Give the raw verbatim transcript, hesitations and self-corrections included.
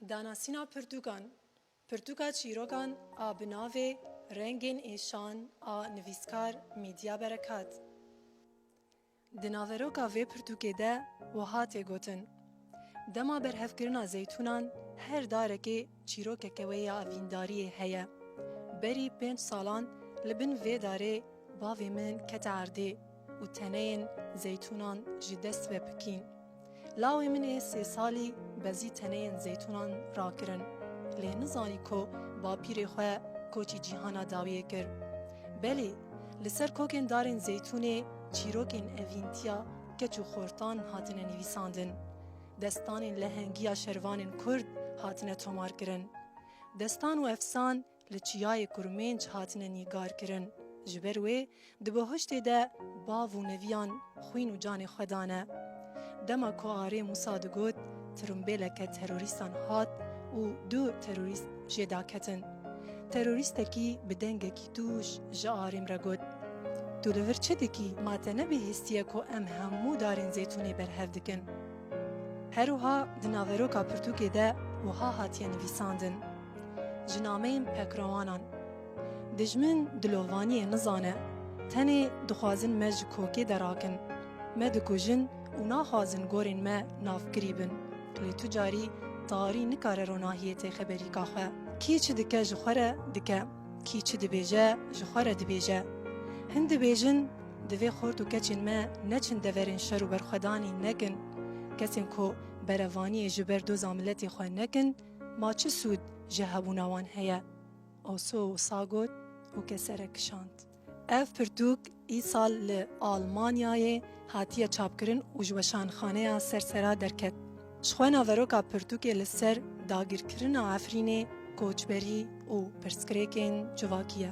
Danasîna pirtûkan. Pirtûka çîrokan a bi navê Rengên Êşan a nivîskar Medya Berekat. Di naveroka vê pirtûkê de wiha tê gotin, dema berhevkirina zeytûnan her darekê çîrokeke wê ya evîndariyê heye. Berî pênc salan li bin vê darê bavê min kete erdê û teneyên zeytûnan ji dest ve pikîn. Lawê min ê sê salî bezî teneyên zeytûnan rakirin. Lê nizanî ku bapîrê xwe koçî cîhana dawiyê kir. Belê, li ser kokên darên zeytûnê çîrokên evîntiya keç û xortan hatine nivîsandin. Destanên lehengiya şervanên kurd hatine tomarkirin. Destan û efsan li çiyayê Kurmênc hatine nîgarkirin. Ji ber wê di bihuştê de bav û neviyan xwîn û canê xwe dane. Dema ku arê Mûsa digot, tirimbêleke terorîstan hat û du terorîst jê daketin. Terorîstekî bi dengekî tûj ji arê min re got, tu li vir çi dikî? Ma te nebihîstiye ku em hemû darên zeytûnê berhev dikin? Her wiha di naveroka pirtûkê de wiha hatiye nivîsandin, ji nameyên pekrewanan. Dijmin dilovaniyê nizane, tenê dixwazin me ji kokê derakin. Me dikujin û naxwazin gorên me navkirî bin. Lê tu carî tarî nikare ronahiyê tê xeberîka xwe. Kî çi dike ji xwe re dike, kî çi dibêje ji xwe re dibêje. Hin dibêjin, divê xort û keçên me neçin deverên şer û berxwedanî nekin. Kesên ku berevaniyê ji ber doza miletê xwe nekin, ma çi sûd ji hebûna wan heye? Oso wisa got û kesere kişand. Ev pirtûk îsal li Almanyayê hatiye çapkirin û ji weşanxaneya Sersera derket. Ji xwe naveroka pirtûkê li ser dagirkirina Efrînê, koçberî û pirsgirêkên civakî ye.